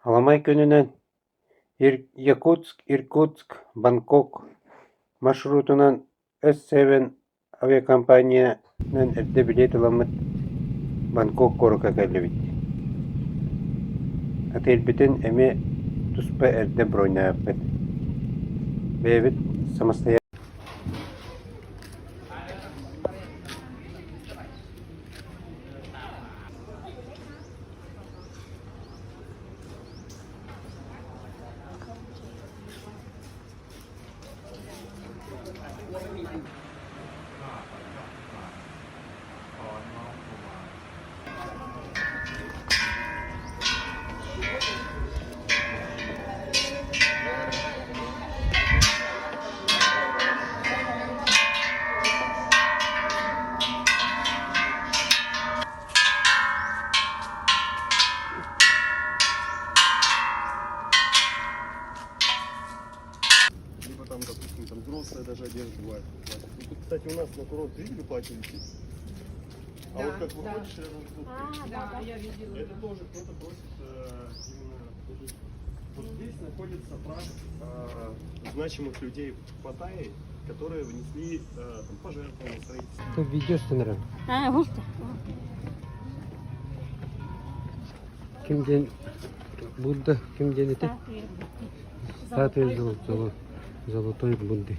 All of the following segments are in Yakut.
Аламай күнүнэн Якутск-Иркутск Бангкок маршрутунан С-7 авиакомпаниянан эрдэ билиэт ыламмыт Бангкок куоракка кэллибит. Отельбитин эмиэ туспа эрдэ броньнаабыппыт. Бэйэбит самостоятельно Либо там, допустим, там взрослая даже одежда бывает. Ну, тут, кстати, у нас на курорт видели платье висит? А Да, вот как да. выходишь рядом с будкой, А, да, я видела. это тоже кто-то просит именно вот тут. Вот здесь находится прах значимых людей в Паттайе, которые внесли там, пожертвования в строительство. Ты ведешь, наверное? А, вот. Ким диэн Будда, ким диэн этэ? Статуя золотой Будды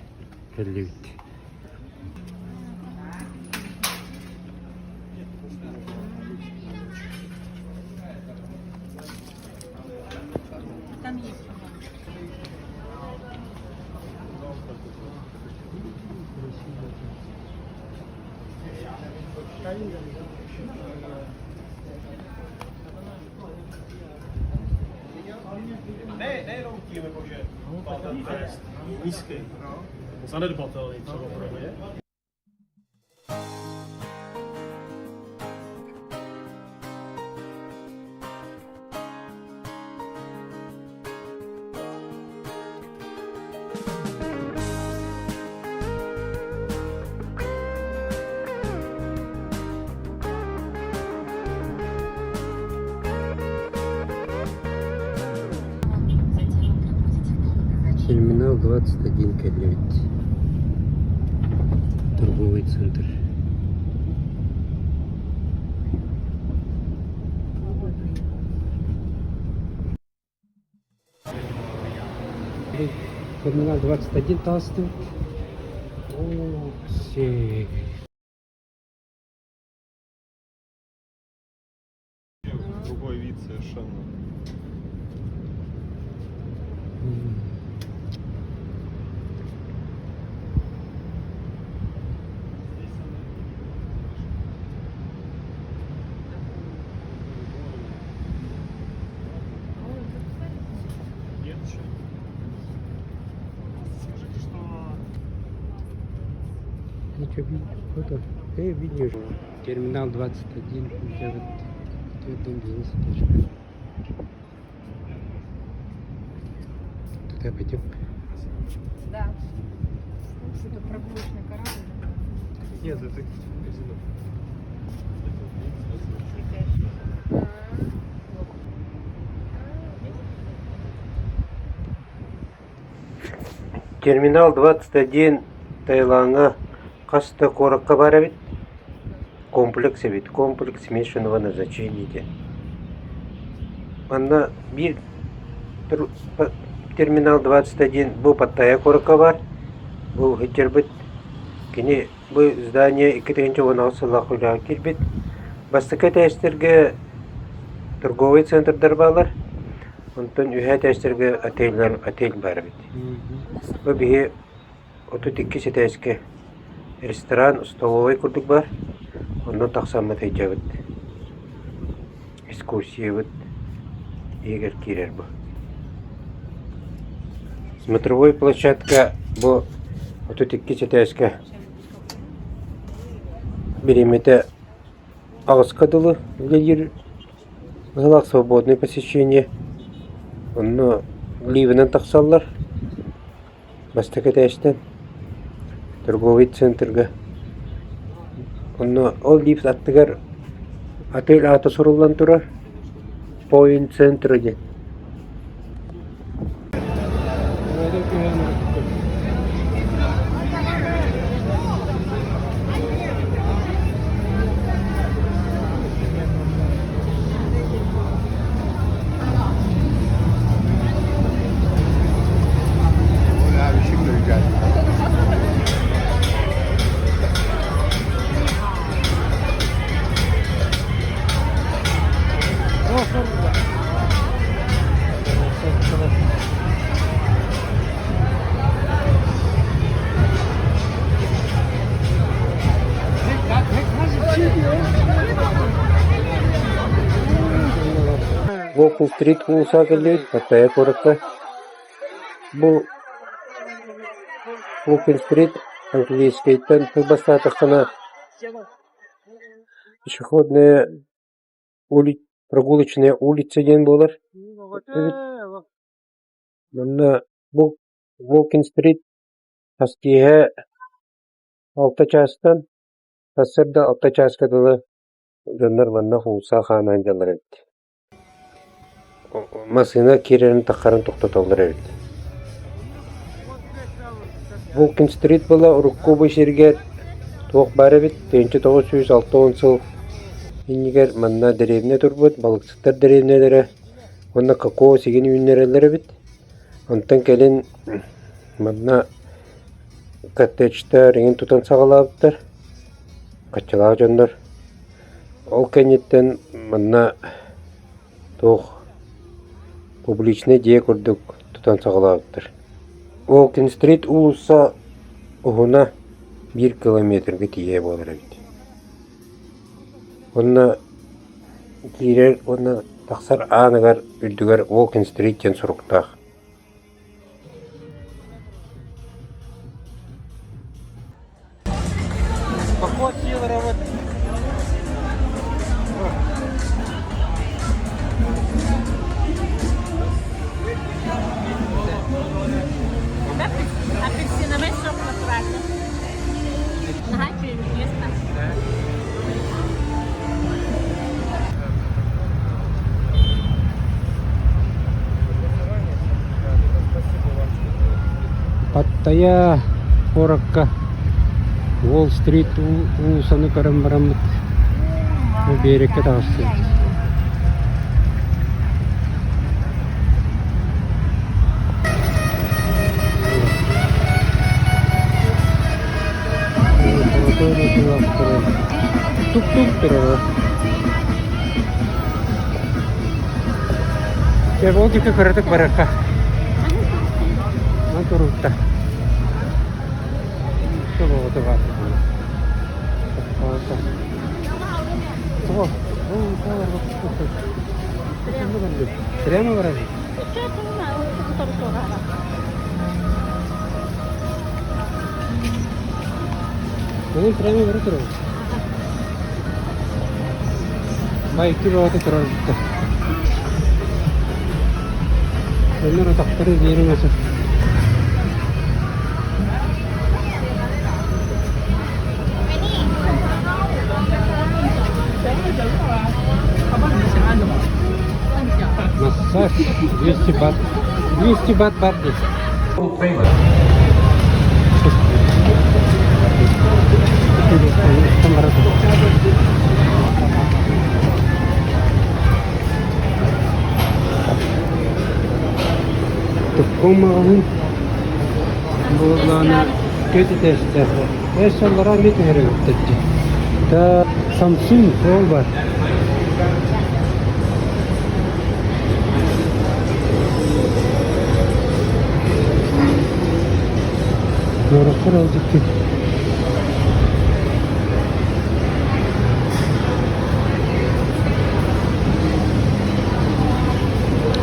кэллибит. Там есть, по-моему. Ne, nejenom tím, jakože ten trest je nízký, zanedbatelný třeba pro ně. Терминал 21 кэллибит. Торговый центр. Терминал 21 таҕыстыбыт. Оо, все. Другой вид совершенно. Нет еще. Скажите, что Ничего, фото. Видео. Терминал 21, где вот дом бизнеса тоже. Туда пойдем. Да. Что-то прогулочный корабль. Нет, это казино. Светящийся. Терминал 21 Таилаҥҥа хас да куоракка баар эбит. Комплекс эбит, комплекс смешанного назначения диэн. Манна биир терминал 21 бу Паттайя куоракка баар. Бу сылдьарбыт кини бу здание 2016 сыллаах үлэҕэ киирбит. Бастакы этээстэргэ торговай центрдар бааллар. Онтон үһээ этээстэргэ отеллар отель баар эбит. Бу биһи 32 этээскэ ресторан, столовай курдук баар. Онно тахсаммыт сылдьабыт. Экскурсиябыт иһигэр киирэр бу. Смотровой площадка бу 32 этээскэ бириэмэтэ аҕыска дылы үлэлиир быһыылаах свободное посещение. Онно лифтынан тахсаллар. Бастакы этээстэн торговый центрга. Онно ол лифт аттыгар отель аата суруллан турар Point центра диэн. Уолл-стрит уулуссаҕа кэллибит, Паттайа куоракка. Бу Уолл-стрит английскайтан тылбаастаатаххына пешеходная прогулочная улица диэн буолар эбит. Манна бу Уолкин-стрит хас киэһэ 6 чаастан сарсыарда 6 чааска дылы дьоннор манна уулуссаҕа хаама сылдьаллар эбит. Массыына киирэрин-таххарын тохтотоллор эбит. Уолкин-стрит буола урукку бу сиргэ туох баар эбит, 1960 сыл иннигэр манна дэриэбинэ турбут, балыксыттар дэриэбинэлэрэ уонна какао сигин үүннэрэллэр эбит. Онтон кэлин манна коттеджтар эҥин тутан саҕалаабыттар, хаччылаах дьоннор. Ол кэнниттэн манна туох публичнай дьиэ курдук тутан саҕалаабыттар. Уолкин-стрит уулусса уһуна биир километрга тиийэ буолар эбит. Уонна киирэр уонна тахсар ааныгар үрдүгэр Уолкин-стрит диэн суруктаах. Апельсиновый сок натуральный. Наһаа интересно. Паттайа куоракка Уолл-стрит уулуссаны көрөн бараммыт бу биэрэккэ таҕыстыбыт. Тук-тук турара. Дьэ, ол диэки кыратык барыахха. Ман туруутта. Прямо барабын? Онон прямо бара турабын. Байки бөҕөтө турар эбиттэр. Дьоннор атахтарын биэрэн ача. Массаж 200 бат. 200 бат бар дии. Туккум маҕаһыын буоллаҕына түөрт этээстээх. Эр сыллара эмиэ түһэр эбиттэр дии. Та Samsung ол бар. Куоракка алдыккын.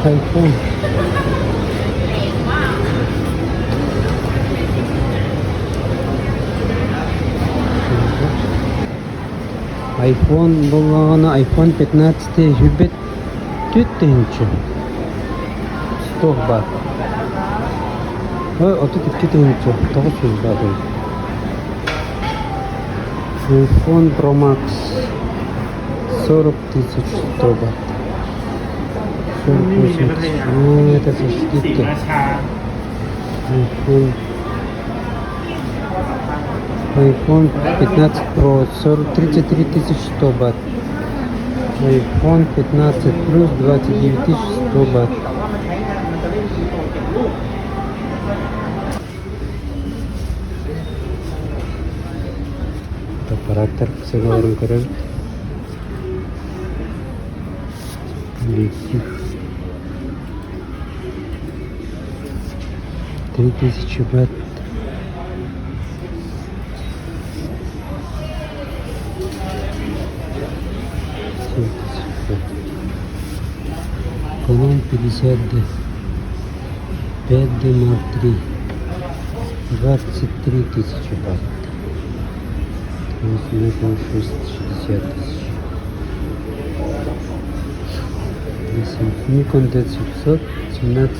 Айфон. Айфон буоллаҕына айфон 15 сүүрбэт түөрт тыһыынча туох баар 32 тыһыынча 900 баар Айфон Pro Max 40 тысяч 100 бат 48 ну это со скидкой Айфон iPhone 15 Pro 40 33 100 бат. iPhone 15 Plus 29 100 бат. Аппараттар сыгаларын көрөбүт. Объектив. 3000 бат. Nikon 50D, 5D Mark III, 23 тысячи бат. Nikon 660 тысяч. Nikon D700 17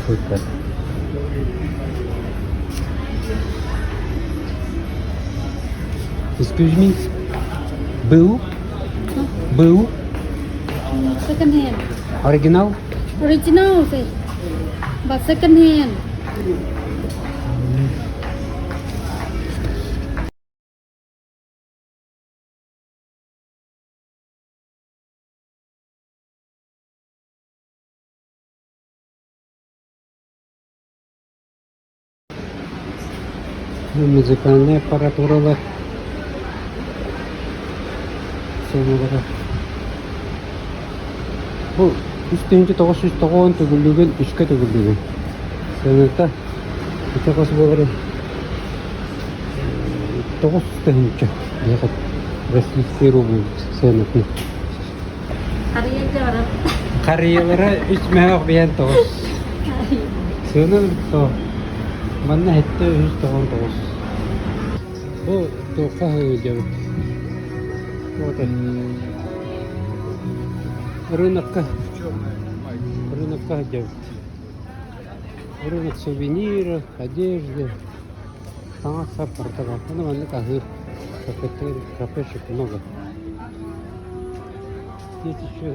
900 бат. Excuse me, БУ? БУ? Second hand. Оригинал? Original สิ but second hand. Музыкальная аппаратуралар сыаналара. Бу 3990 төгүллүгүн үскэ төгүллүгүн. Сыаната ити хос буоларын 9 тыһыынча диэхэ российский рубль сыанатын. Харыйа барар. Харыйалара үс мөһөөх биһэн тоҕус. Сыана то манна хэттэ үс тоҕон тоҕус. Бу туохха сылдьабыт? Вот рынокка рынокка сылдьабыт. Рынок сувениров, одежды, таҥас-сап барыта баар. Аны маннык аһыыр кафешек много. Здесь еще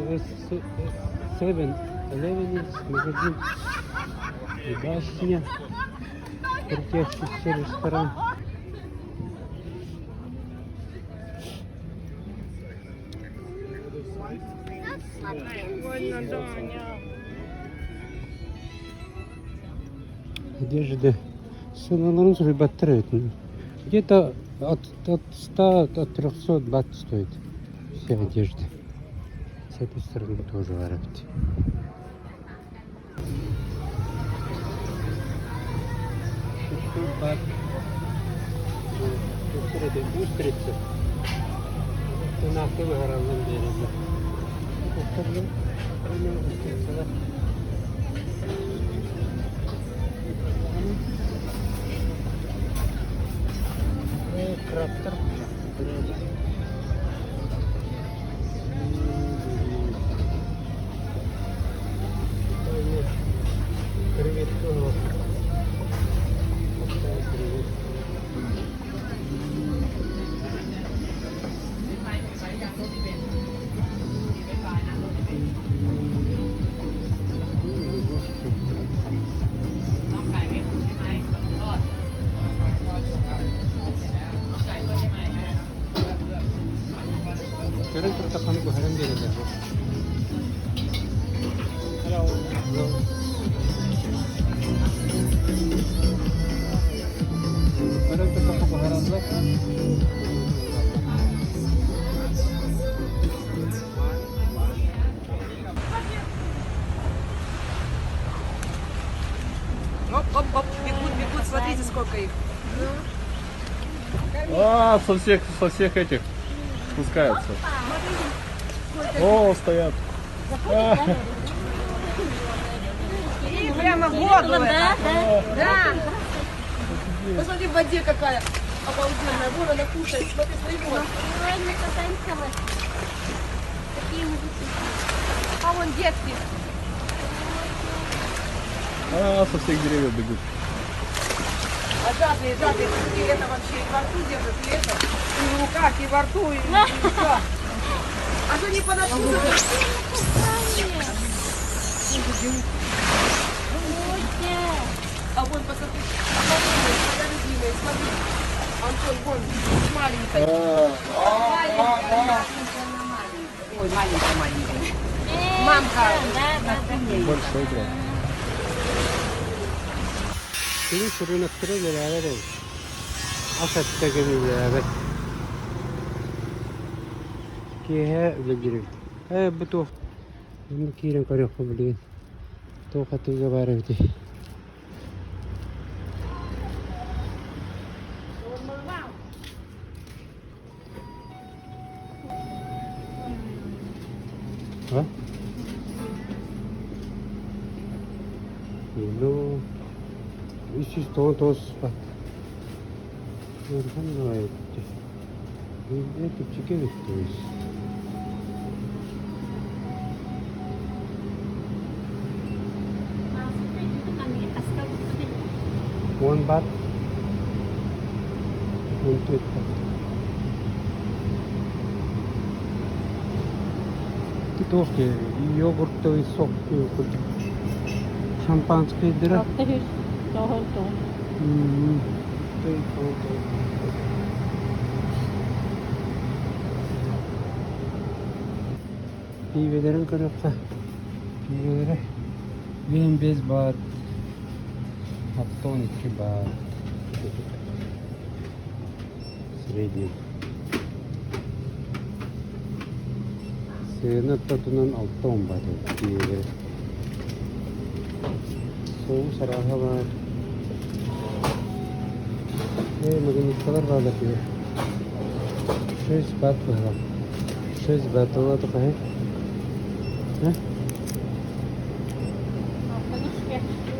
Seven Eleven есть магазин и башня, крутящийся ресторан. Прикольно, Даня. Одежда. Сыаналарын суруйбаттар. Где-то от 100 от 300 бат стоит вся одежда. С этой стороны тоже воровать. 600 бат. Устрица. Тунахы выгоралым береги. Устрицалар. Трактор. Креветка. Креветка. Көрөн турдаххына буһаран биэрэллэр бу. Hello. Hello. Көрөн турдахха буһараллар. Оп, оп, оп, бегут, бегут, смотрите, сколько их. А, со всех этих спускаются. О, стоят. И прямо в воду. Да, да. Да. Посмотри, в воде какая обалденная. Вон она кушает. Смотри, смотри, вон. Ой, мы катаемся. Такие мужики. А вон детки. А, со всех деревьев бегут. А жадные, жадные, смотри, это вообще и во рту держат, и это, и в руках, и во рту, и всё. А то не понадкусывают. А вон, посмотри, моя любимая, смотри. Антон, вон, маленькая. Ой, маленькая, маленькая. Мамка. Да. Большой прям. Күнүс рыноктара үлэлээбэт эбит. Ас аттыгын үлэлээбэт. Киэһэ үлэлиир эбит. Ээ бу туох онно киирэн көрүөххэ билигин. Туох атыыга баар эбитий. А? Ну, 399 бат. Ыарахан баҕайы эбит. Чэпчэки эбит то есть. 10 бат. 14 бат. Туох йогуртовый сок курдук. Шампанскайдара. 699. Пиибэлэрин көрүөххэ. Пиибэлэрэ 15 баат, 62 баат. Средний. Сыана ортотунан 60 баат эбит пиибэлэрэ. Соус арааһа баар. Ээ, магниткалар бааллар дии. 6 баат быһалаах. 6 баат ол аата хаһый? Э?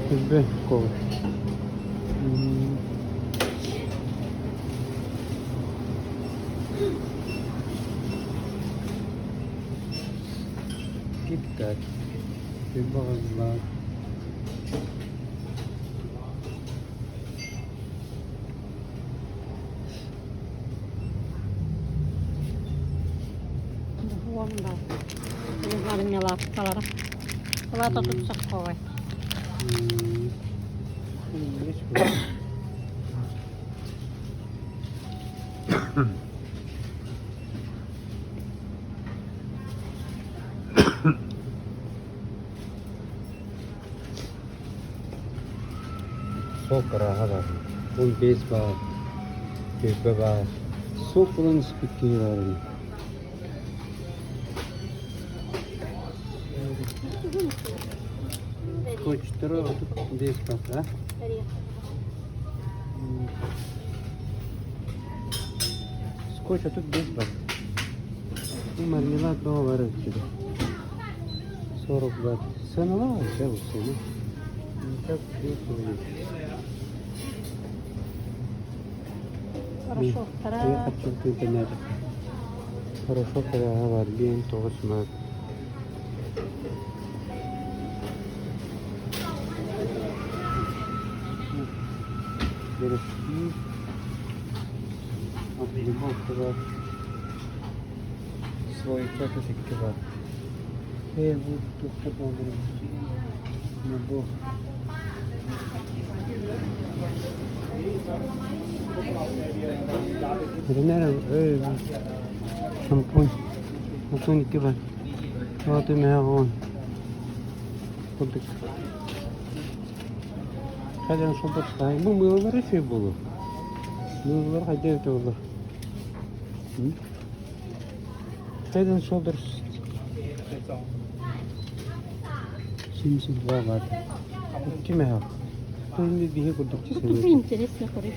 Күлбэ кол. Кит-Кат. Күлбэ баар. Сок арааһа баар. 15 баар, түөлбэ баар. Сок ылан испит киһи баар ини. Скотчтара 35 баар, а? Скотч 35 баар. Ну, мармелад бөҕө бар эбит 40 баат. Сыаналаах дьэ бу сыана. Так Порошоктара. Порошок арааһа баар биэн тоҕус маат. Пирожки. Облюбовка баар. Слойка икки баар. Ээ бу туохха буоллар бу Шампунь. Шампунь икки баар. Вот эмэҕэ курдук. Хайдан шолдор бу мыылалара үчүгэй буолуо. Мыылалара хайдах эбитэ буолла? Head and Shoulders 72 баар. Икки мөһөөх. Тылын биһи курдук Тугу интересно көрү.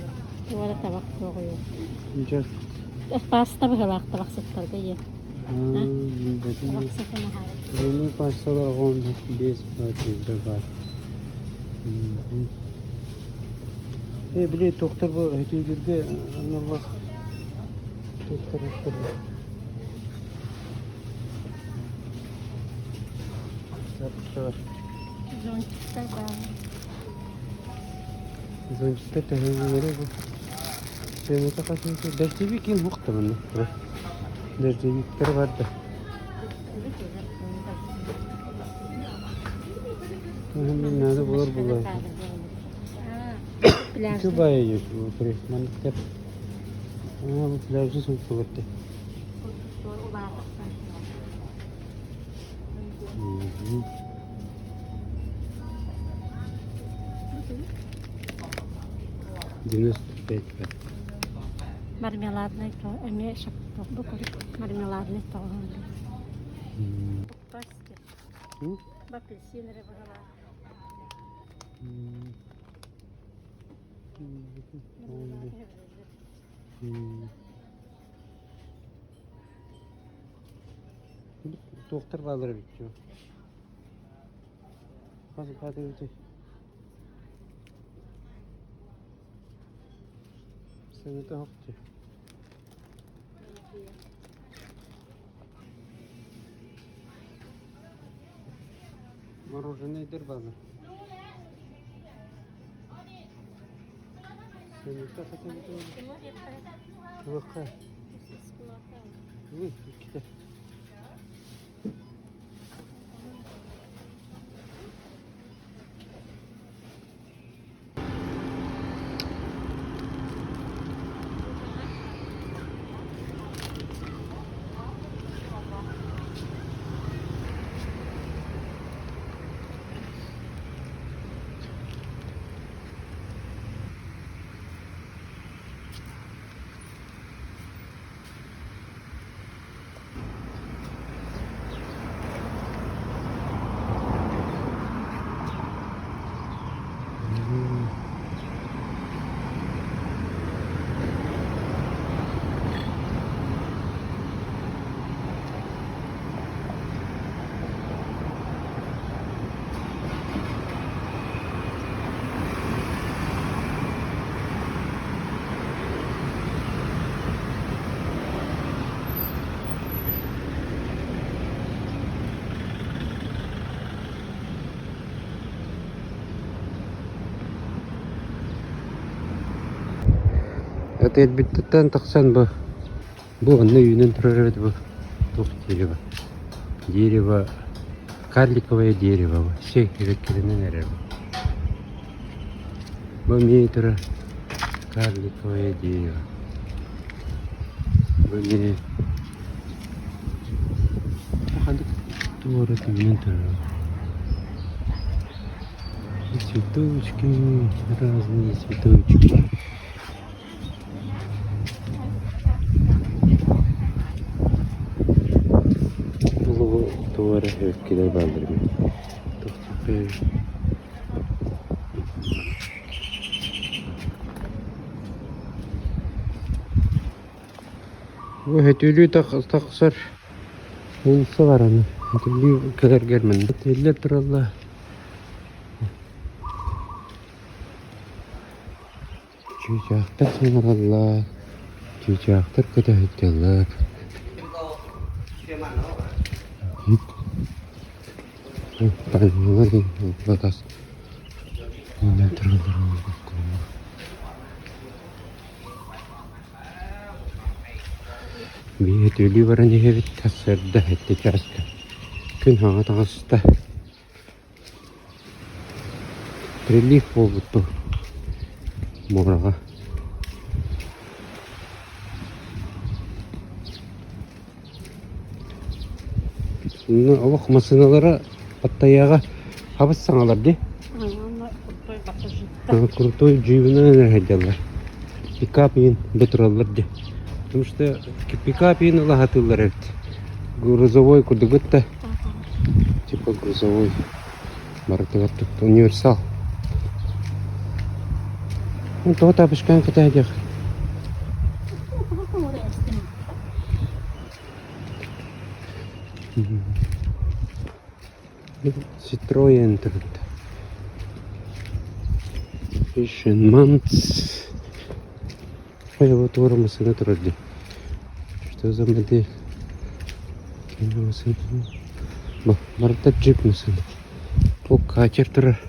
Туора табах тоҕуйу. Дьэ. Паста быһалаах табах сыттарга ийэ. Табах сытын аһаары. Двойной пасталар оҕон 5 баар, 1 баар. Э, били туохтар бу өтүүргэ аналлаах туохтар Зонтиктар баар. Зонтиктар төһөлөрө бу сыаната хасыыта дождевик иин уох да манна дождевиктэр бар да наада буолар буолар Үчүгэй манныктар пляжы сылдьыбыт 95 Мармеладный то эмиэ бу мармеладный тоҕоһун апельсин эрэ быһалаах. Туохтар бааллар эбит дуу? Хас баат эбитий? Сыаната оһохчу. Мороженое баалар. Сыаната хатабыт Туохха? Иккитэ. Этэрбиттэн тахсан бу бу онно үүнэн турар эбит бу туох дерево дерево карликовое дерево все эбэккиринэн эрэр бу эмиэ турар карликовое дерево бу эмиэ ханнык туора үүнэн турар цветочки разные цветочки. Булугу тугу эрэ өккүлэр бааллар эбит. Бу өтүүлүү тахсар уулусса бар аны. Өтүүлүү кэлэргэр манна тиллэр тураллар. Чыычаахтар саҥараллар, чыычаахтар көтө сылдьаллар. Биир өтүүлүү баран иһэбит сарсыарда сэттэ чааска күн хаҥа таҕыста. Прилив буолбут дуу муораҕа. Олох массыыналара Паттайаҕа хабыс саҥалар дии. Крутой джибынан эрэ сылдьаллар. Пикап иин бу тураллар дии. Потому что пикап иин ыла сатыыллар эбит. Грузовой курдугут да типа грузовой барытыгар тут универсал. Ну, тоҕо тапочканы кэтэһиэх. Citroen турда. Фишенманц. Его туора массыына турар дии. Что за модель? Барыта джип массыына. Ол катер турар.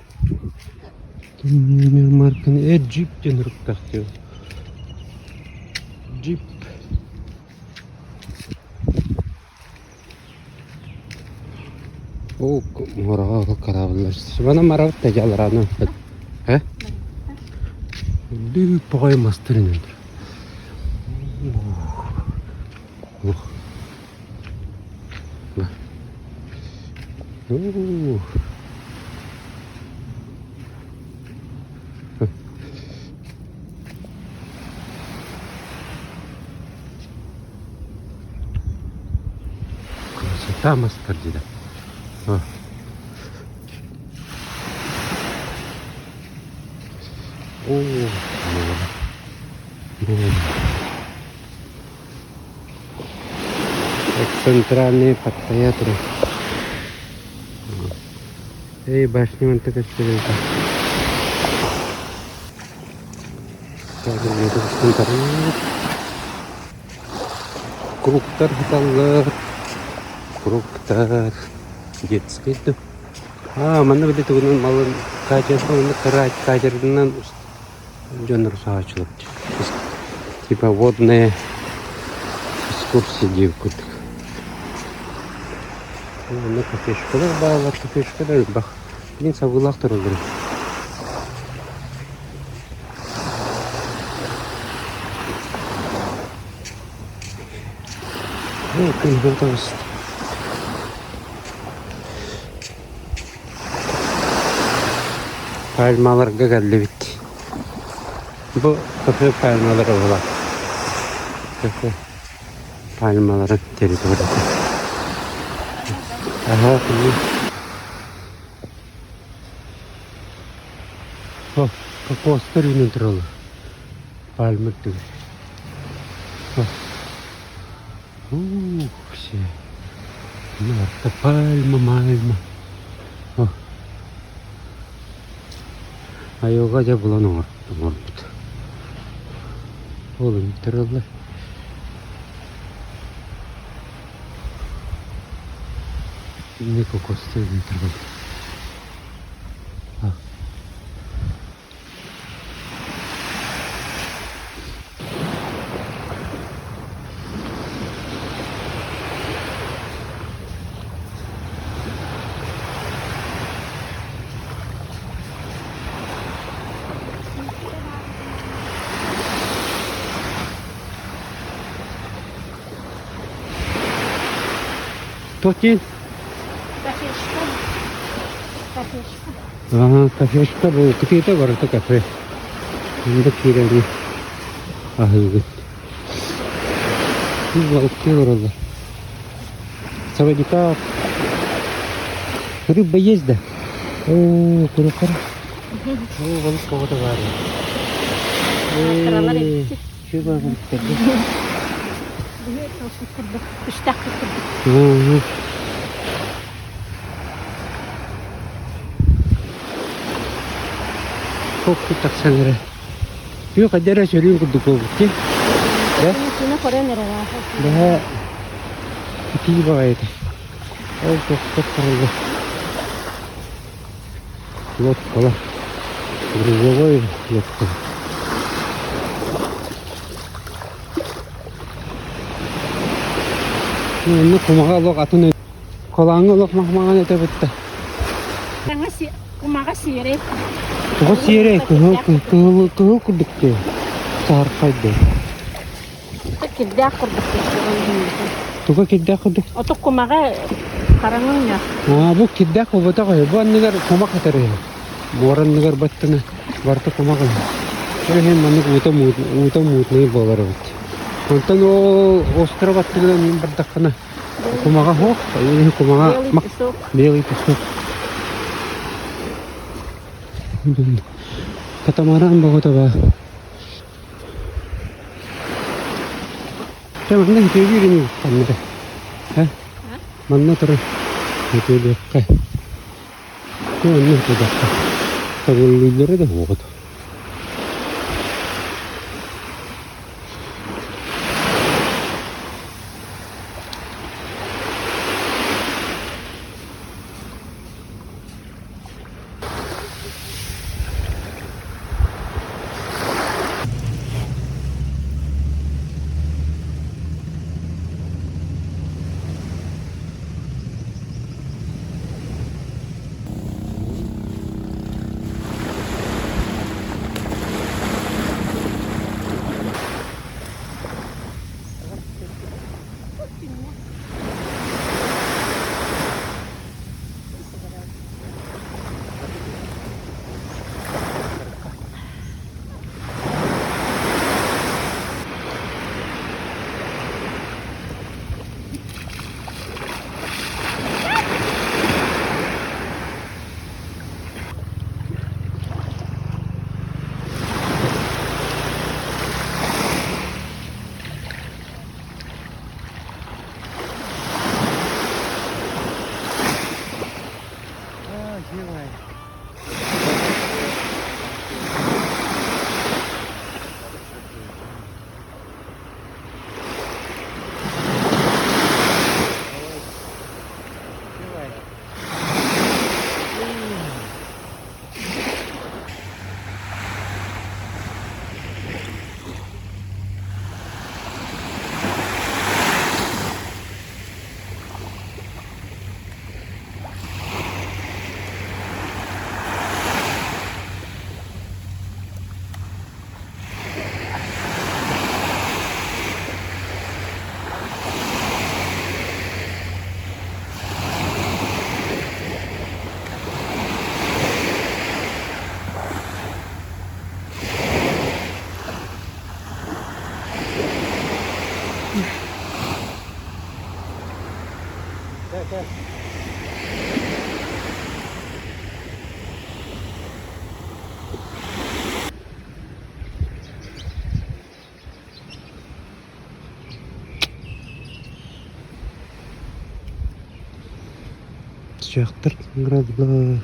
Марканы джип диэн уруктаах дии. Джип. Ол муораҕа корабллар. Сыбана марабыт да дьалараны. Э? Үрдүк баҕайы мастар инэн Ух. Ух. Красота мастар диде. О, Центральные Паттайя турар. Эй, башня манта көстөр. Кругтар сыталлар, кругтар, детский да. Аа, манна били тугунан малын катерынан уонна катерынан дьоннор саҕааччылар типа водная экскурсия диир курдук. Онно кафешкалар бааллар, кафешкалар элбэх. Билигин сабыылаах тураллар. Күн таҕыста. Пальмаларга кэллибит. Бу кафе пальмалара буолар. Кафе пальмаларын территорията. Аһа, О, кокостар үүнэн тураллар. Пальма үрдүгэр. Ух, все. Марта пальма, мальма. О. Айылҕа дьэ булан оҥорбут. Ол тураллар. Инне кокостар үүнэн тураллар. Тотин. Кафешка. Кафешка. Ага, кафешка бу кытыыта барыта кафе. Онно киирэн аһыыбыт. Балыктыы олороллор. Савадика рыба есть да? Оо, курукар. Оо, балык тоҕото баар. Кыралар эбит. Чуга Үстэх курдук. Хоппу тахсан эрэ. Күөх эдэрэ сөрүүн курдук буолбут дии. Да? Күнэ көрөн эрэ. Бэһэ итии баҕайыта. Ол тохтот тураллар. Лодкалар. Грузовой лодка. Онно кумаҕа олох атын Холааҥҥа олох махмаҕан этэ бытта. Таҥа кумаҕа сиэрэй. Тоҕо сиэрэй? Кыһыл кыһыл кыһыл курдук дии. Саһархайдыы. Кирдээх курдук Туга кирдээх курдук? Оту кумаҕа хараҥа Аа, бу кирдээх буолбатах үһү. Бу анныгар кумах этэр үһү. Буор анныгар баттана барыта кумах үһү. Ол иһин маннык уута уута мутный буолар эбит. Онтон ол остров аттыгынан мин бардаххына Кумаҕа суох, кумаҕа Белый песок. Белый песок. Катамаран бөҕөтө баар. Чэ манна үтүөлүүр ини ханна эрэ. Һэ? Манна турар үтүөлүөххэ. Манна үтүөлүөххэ. Табыллыыллара да суоҕут. Пока. Чахтар градла.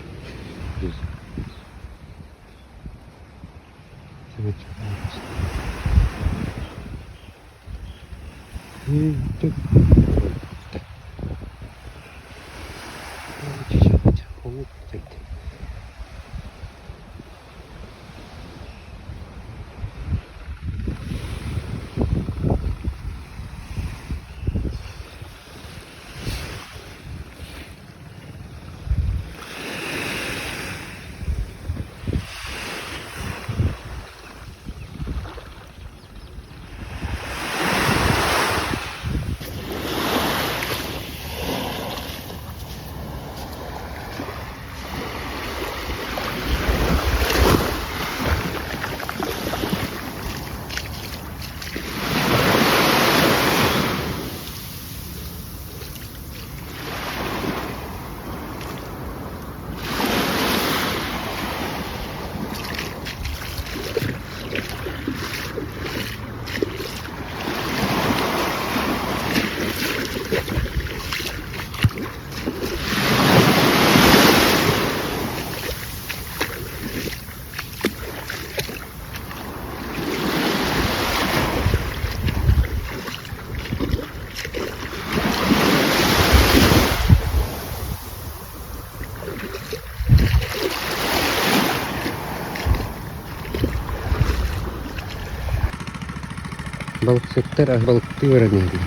Балыксыттар балыктыы баран иһэллэр.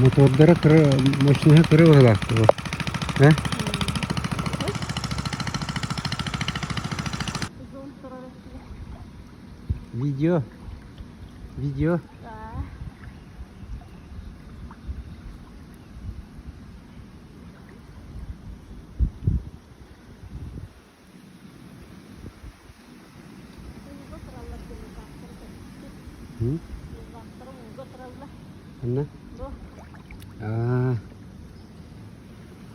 Мотордара кыра, мощноһа кыра быһыылаах дуо? Э? Видео. Видео. Ханна? Аа,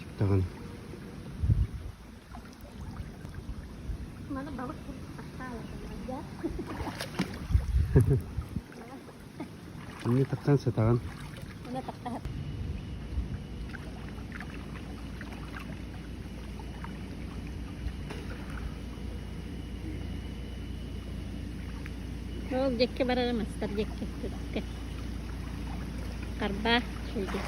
чыптаҕын. Инньэ тахсан сытаҕын. Ол диэки барара мастар диэки түркэ. Харбаа сүүрдэ.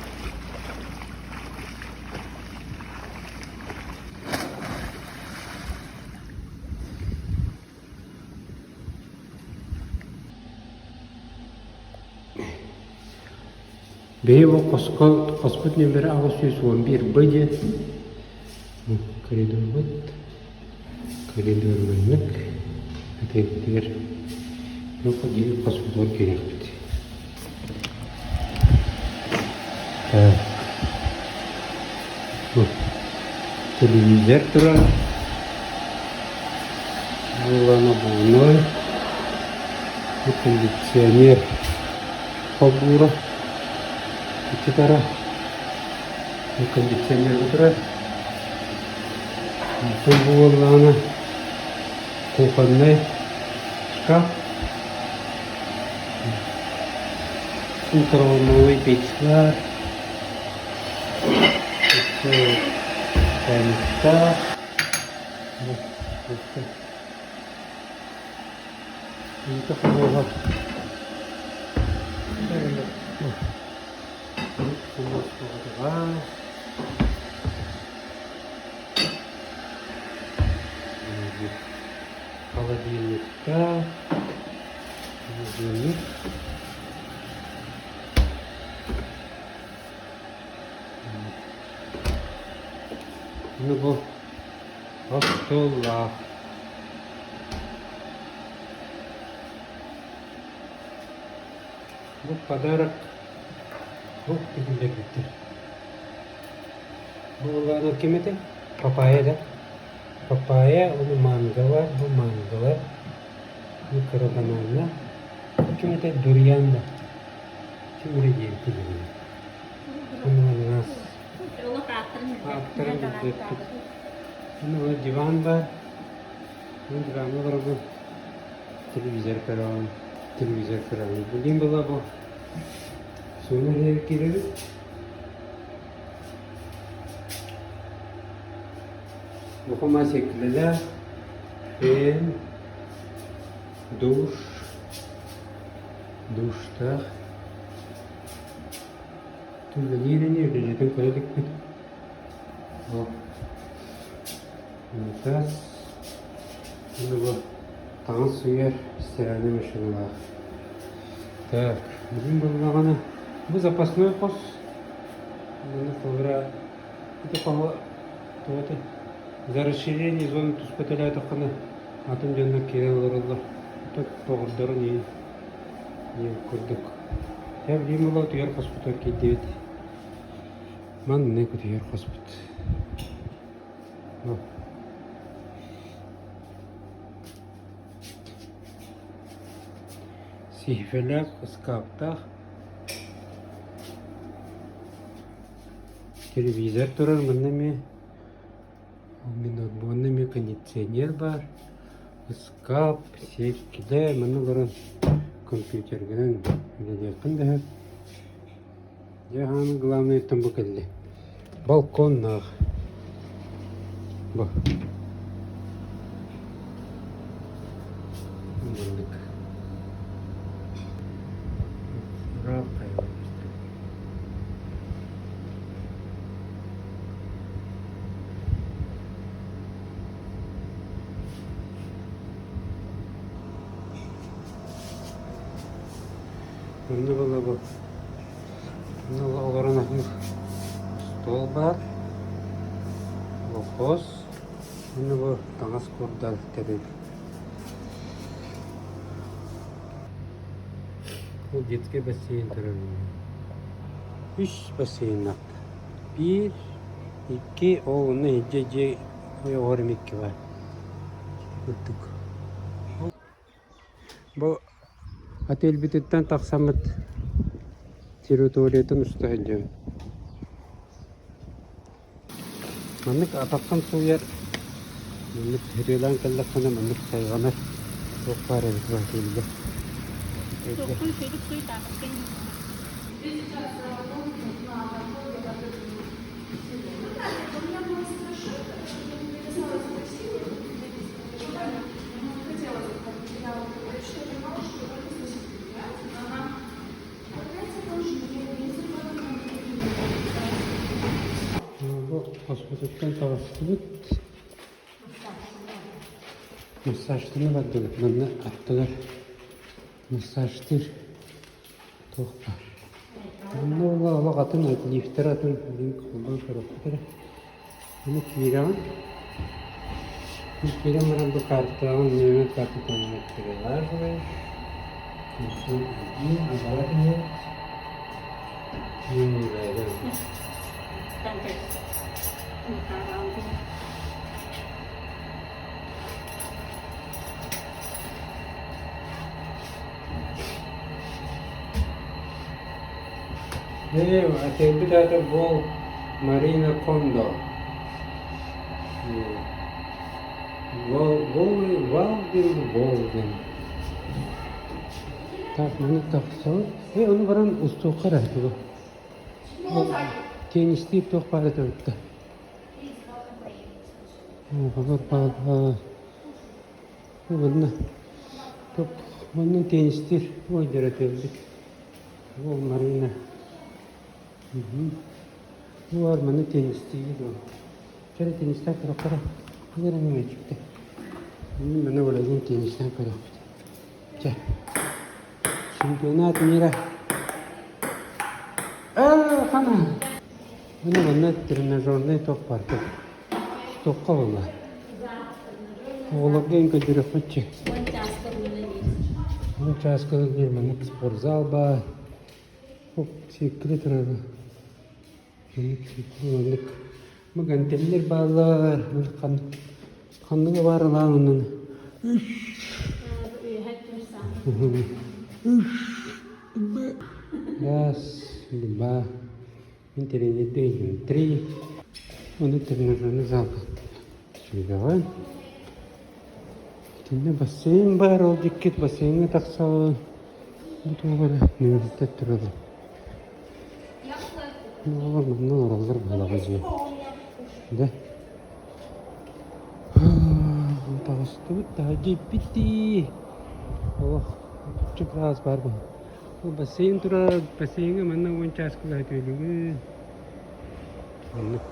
Биһи бу хоско хоспут нүөмэрэ 811 Б диэн коридорбут коридор маннык атыыбытыгар биир хоспутугар киириэхпит. Так. Бу телевизор турар. Буолан обувной. Бу кондиционер холбуура. Икки тара. Бу кондиционер турар. Онтон бу буоллаҕына кухоннай шкаф. Микроволновой печь баар. Өссө чайниктаах. Үүтэ холуоһа. Холодильниктаах. Холодильник. Ну бу остуоллаах. Бу подарок бу тигиллэрбиттэр. Бу улаана ким этэй? Папайя да? Папайя уонна манго бу манголар, бу кыра бананнар. Ким это дуриан да? Ким эрэ диэбитэ билигин. Уонна ананас. Ааттарын билбэппит. Уонна диван баар. Мин диваҥҥа олоробун, телевизор көрөҕүн, телевизор көрөҕүн. Билигин была бу сууна иһигэр киирэбит. Букума сиэккилэлээх, фен, душ, душтаах. Үлэлиир ини, үлэлиирин көрө иликпин. Ол Унитаз, уонна бу таҥас сууйар стиральнай машиналаах. Так, бүгүн буоллаҕына бу запасной хос уонна холобура ити хоһу туох этэй за расширение зоны туспа төлөөтөххүнэ атын дьоннор киирэн олороллор. Тоҕордорун иһин диэн курдук. Дьэ билигин буолла утуйар хоспутугар киирдибит. Маннык утуйар хоспут. Сиһифэлээх, ыскааптаах, телевизор турар манна эмиэ манна эмиэ кондиционер баар, ыскаап, сиэркилэ манна олорон компьютергынан үлэлиэххин да сөп. Дьэ ааны главнайтан бу кэллэ. Балконнаах. Бу. Маннык. Ыраах хайа Онно буола бу Олорон аһыыр остуол баар, лоппуос уонна бу таҥас куурдар тэрил. Бу детский бассейн турар. Үс бассейннаах. Биир, икки, ол онно иһирдьэ дьиэ ойоҕор эмиэ икки баар. Ити курдук. Бу отельбититтэн тахсаммыт территориятын уста сылдьабын. Маннык атаххын сууйар, маннык ырыалаан кэллэххинэ маннык хайҕанар туох баар эбит бу отельгэ. Бу хоспутуттан таҕыстыбыт. Массажтана бардыбыт. Манна аттыгар массажтыыр туох баар. Манна буолла олох атын лифтэр атын холбоон көрүөхпүт эрэ. Аны киирэҕин. Киирэн баран бу картаҕын нүөмэр картатын перелаживаешь. Онтон один, два иһит. Ээ, отельбит аата Бол Марина Кондо. Валдин Волдин. Так, маны тахсабыт. Ээ, ону баран устуохха эрэ тугу. Теннистиир туох баар этэ эбит да. Олор баар Манна манна теннистиир ой отельбит. Ол Марина. Бу манна теннистиир Чэ теннистээн көрөххө эрэ мээчикте. Манна Владимир теннистээн көрөхпүт. Чэ. Чемпионат мира. Ээ, хана. Мына манна тренажерный топ бар. Туохха буолла? Оҕолорго көрдөрүөхпүтчү. Уон чааска диир маннык спортзал баар. Сиэккилэ турар. Маннык бу гантеллэр бааллар. Ханныга баар ылаан оннун. Раз, два, мин тренердейдим. Три. Ону тренажерный зал. Сүүрэҕин. Итиннэ бассейн баар, ол диккит бассейҥҥа тахсаҕын. Бу туох эрэ нүөлүтэ турар. Оҕолор манна олороллор буолаҕа дьиэ. Да? Таҕыстыбыт таһырдьа иппиттии. Олох чупраас баар буолла. Ол бассейн турар, бассейҥҥа манна уон чааскылаһа түөлүгүн. Оннук.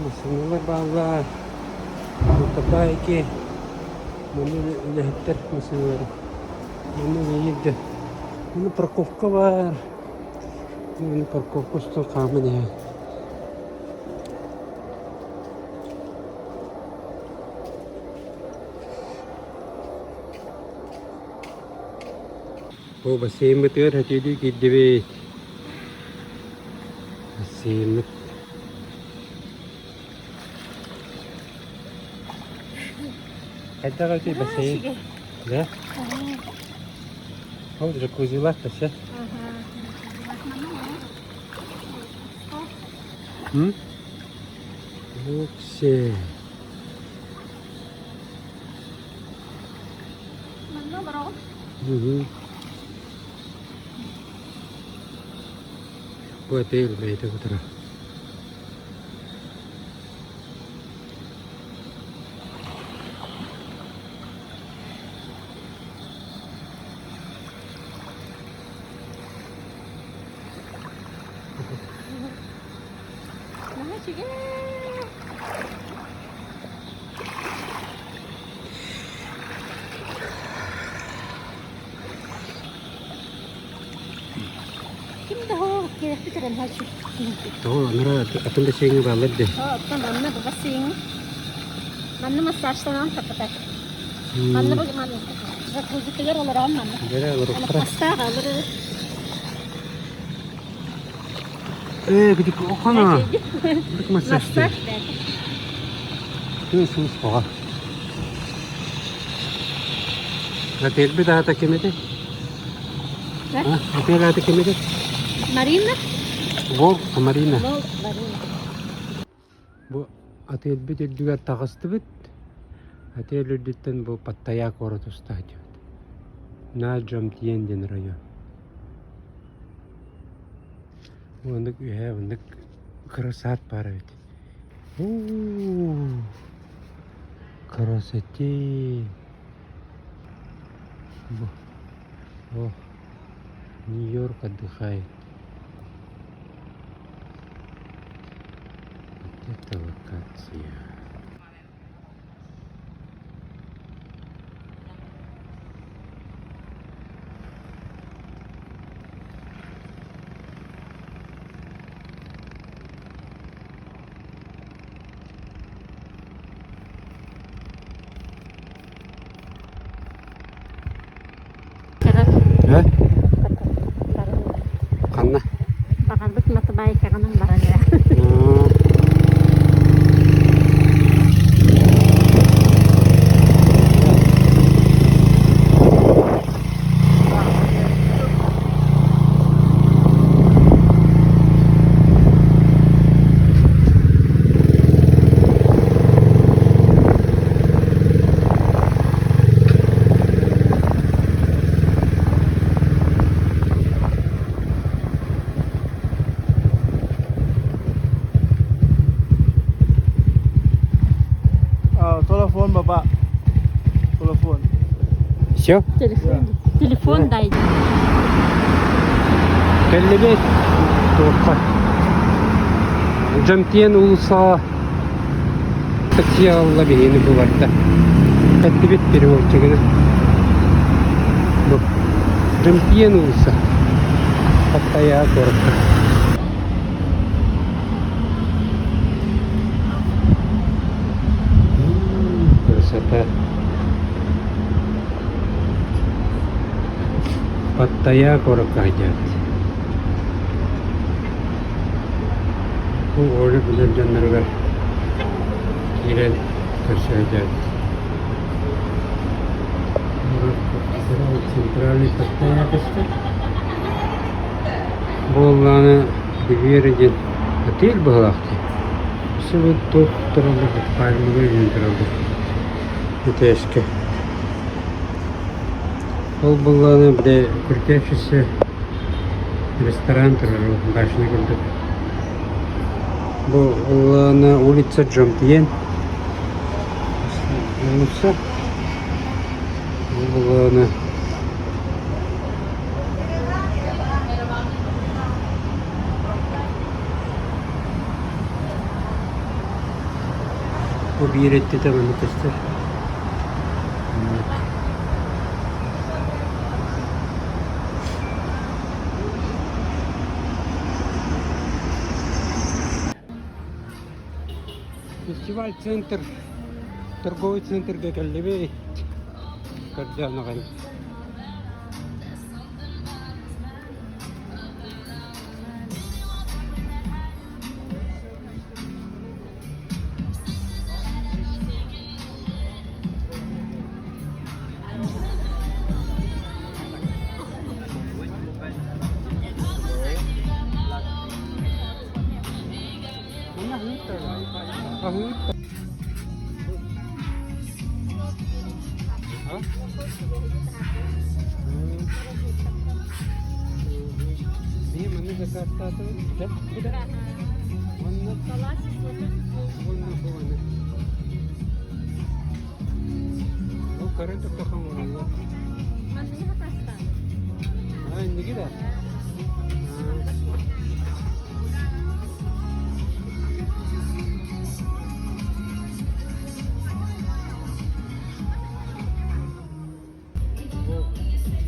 Массыыналар бааллар. Мотобайки. Манна үлэһиттэр массыыналара. Манна үлэлиир дьон. Манна парковка баар. Манна парковка устун хааман иһэр. Бу бассейммытыгар сөтүөлүү киирдибит. Бассейммыт. Хайдах этэй бассейн? Да? Ол джакузилаах да М? Оксе. Манна олороҕун? Угу. Бу отель бэйэтэ кутара. Наһаа үчүгэй. Ким да ол киэхпит эрэн хааччы. Тоҕо анара атын да сиэҥҥэ бааллар дии. Оттон манна бу бассейн. Манна массажтанан таппатар. Манна бу манна джакузитыгар олорон манна. Дэрэ олоруохтара. Астаах алыры. Ээ, күдүк охана. Күдүк массаж. Массаж Күн сус оҕа. Отельбит аата ким этэй? Отель аата ким этэй? Марина. Волк Марина. Волк Марина. Бу отельбит үрдүгэр таҕыстыбыт. Отель үрдүттэн бу Паттайа куорат устаат диэбит. На Джомтьен диэн район. Оннук үһэ оннук кыра сад баар эбит. У-у-у, красоте! Бу, о, Нью-Йорк отдыхает. Вот это локация. Э? Ханна? Баҕарбыт матыбаайкаҕынан баран эрэ. Телефон, баба. Телефон. Все? Телефон. Телефон дай. Кэллибит туохха Дьомтиэн уулуссаҕа такси аҕалла биһигини буларда. Кэллибит переводчигынан. Бу Дьомтиэн уулусса. Паттайа куоракка. Красота. Паттайа куоракка сылдьабыт. Бу Оля билэр дьонноругар киирэн. Көрсөөдөөбүт. Центральный Паттайя көстөр. Буоллаҕына Ривьера диэн отель быһыылаах дии. Өссө бу туох тураллар пальмалар үүнэн тураллар этээскэ. Ол буоллаҕына били крутящийся ресторан турар ол башня курдук. Бу буоллаҕына улица Джомтьен улица. Бу буоллаҕына Бу биир өттүтэ манна көстөр. Фестиваль центр, торговый центрга кэллибит. Көрдөөн аҕай.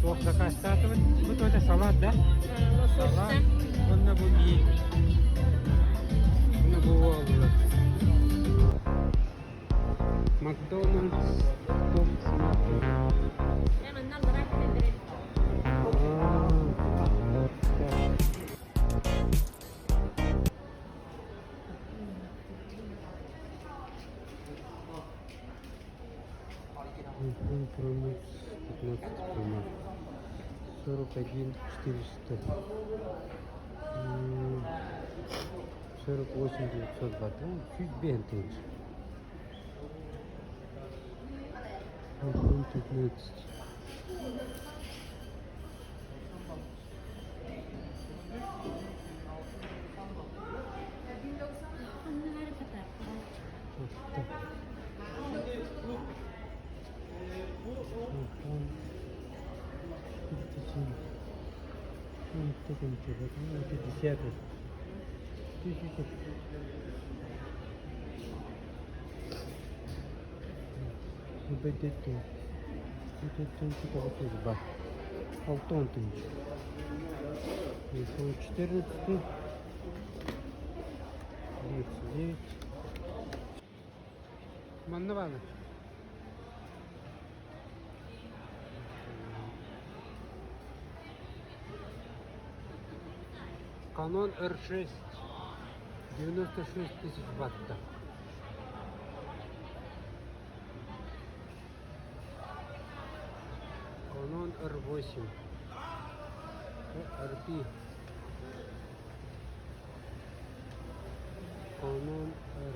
Туох заказтаатыбыт? Бу туота салат да? Салат. Уонна бу миин. Уонна бу уоллар. Макдональдс топ iPhone Pro Max 15 Pro Max 41 400 48 920 чуть бентейш iPhone 15. Алтан тысяч. iPhone 14, 39. Манна баана. Canon R6 96 тысяч ватта. Canon R8 RP Canon R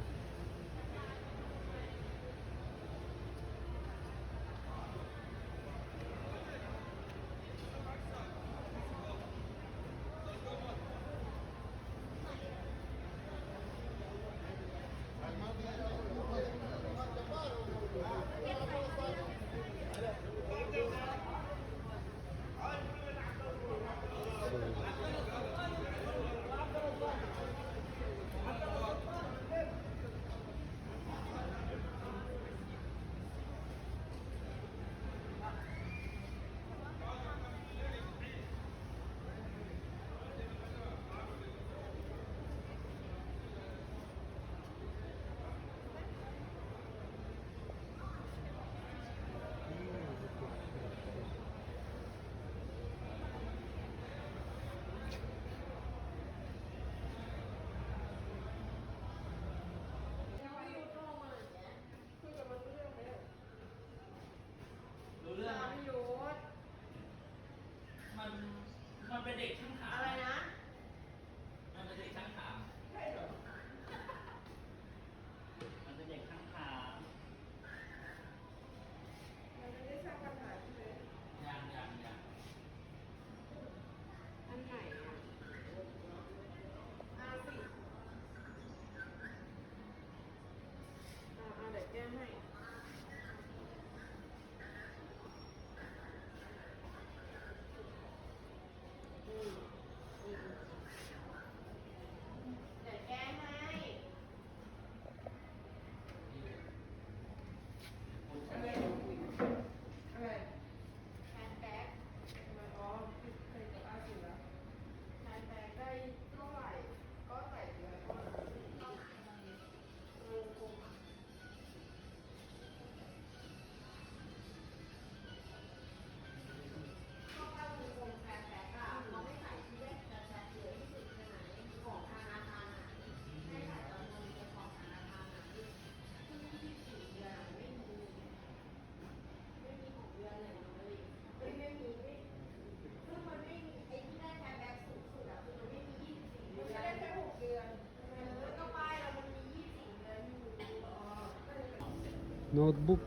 Ноутбук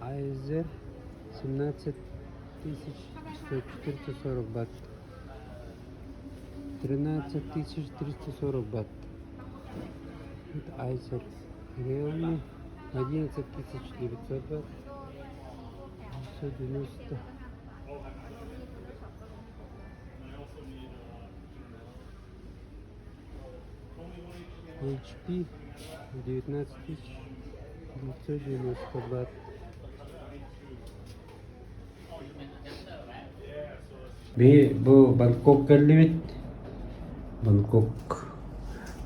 Acer 17 440 бат. 13 340 бат. Это Acer Realme 11 900 бат. 990. HP 19 990 бат. Би бу Бангкок кэллибит. Бангкок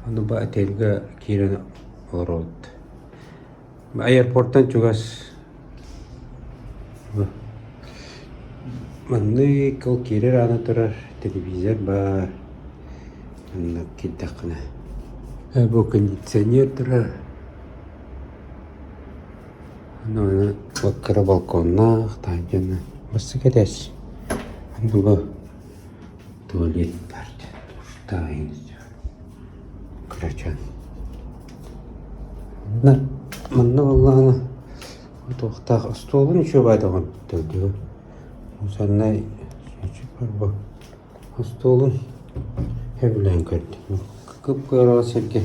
аны бу отельга киирэн олоробут. Аэропортан чугас маннык ол киирэр аана турар телевизор баар. Манна киирдэххинэ бу кондиционер турар. Аны кыра балконнаах таһырдьаны бастакы этээс аны бу туалет баар душтаах кырачаан манна манна буоллаҕына туохтаах остуолун үчүгэй баайдаҕын төрдүө мусорнай бу остуолун сөбүлээн көрдүм кып-кыра сиргэ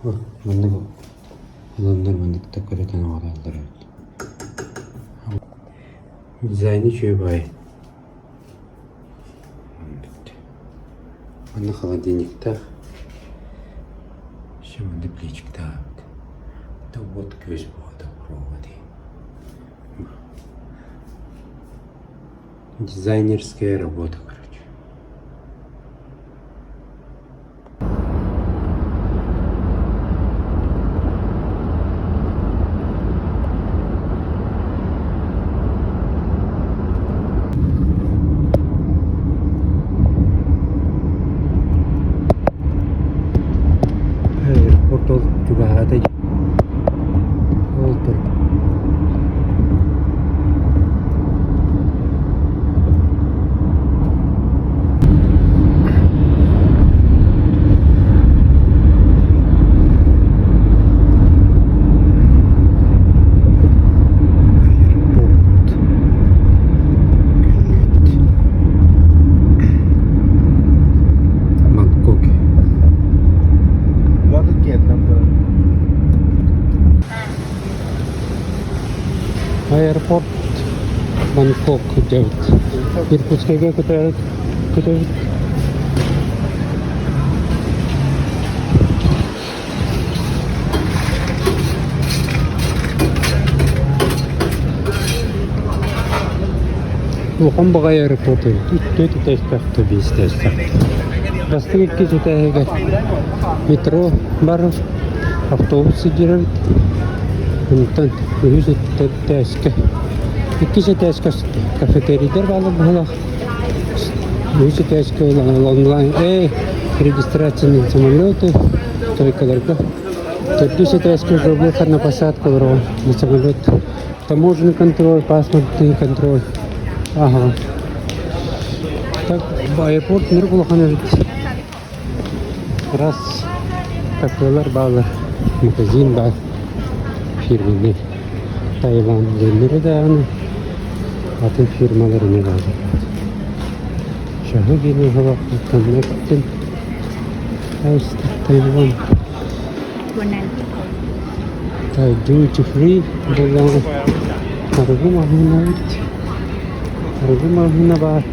маннык ыланнар маннык да көрүтэн оҥороллор эбит дизайна үчүгэй баҕайы манна холодильниктаах еще манна плечиктаах эбит да вот күөс буолта проводы дизайнерская работа короче. Аэропорт ол чугаһаата дии. Ол тур. Аэропорт. Кэллибит. Бангкок. What the gate number? Аэропорт Бангкок диэбит. Иркутскайга көтөбүт. Көтөбүт. Улахан баҕайы аэропорт эбит. Үттүө этээстээх да биэс этээстээх. Бастакы иккис этээһигэр метро бар, автобус сылдьар эбит. Онтон үһүс этээскэ, иккис этээскэ кафетерийдэр бааллар быһыылаах. Үһүс этээскэ онлайн регистрация на самолеты, стойкаларга. Төрдүс этээскэ уже выход на посадку олороҕун на самолет. Таможенный контроль, паспортный контроль. Ага. Так, аэропорт ныр улахан эбит. Раз кафелар баалар, магазин баар фирменный. Таиланд диэннэри даҕаны атын фирмалар эмиэ бааллар. Чаһы диэн Connected Taiwan Duty free буоллаҕына арыгы маҕаһыына эбит. Арыгы маҕаһыына баар.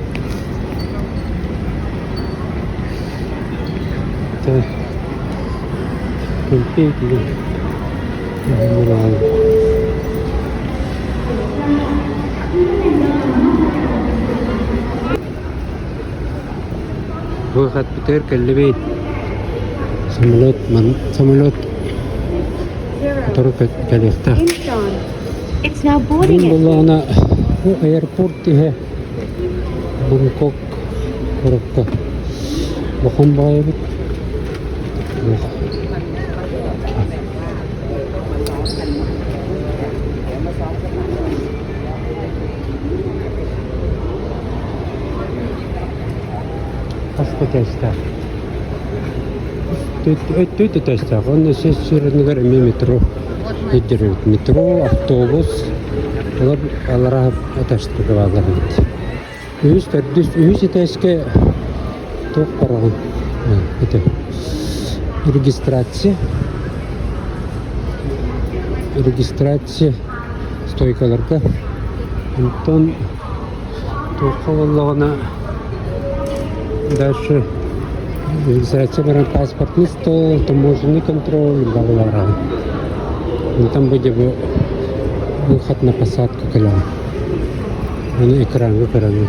Выход кэллибит. Самолет, самолет сотору кэлиэхтээх. Мин буоллаҕына бу аэропорт иһэ Бангкок куоракка улахан баҕайы эбит. Хас да этээстээх. Өттүт этээстээх. Уонна сир сиринигэр эмиэ метро ирдирэбит. Метро, автобус, олор аллараа этажтарга бааллар эбит. Үһүс, төрдүс, үһүс этээскэ туох бараҕын? Это регистрация. Регистрация стойкаларга. Онтон туохха буоллаҕына дальше регистрация баран паспортный стол, таможенный контроль баҕалаараҕын. Онтон бу дьэ бу выход на посадку кэлэҕин. Аны экраҥҥа көрөҥҥүн.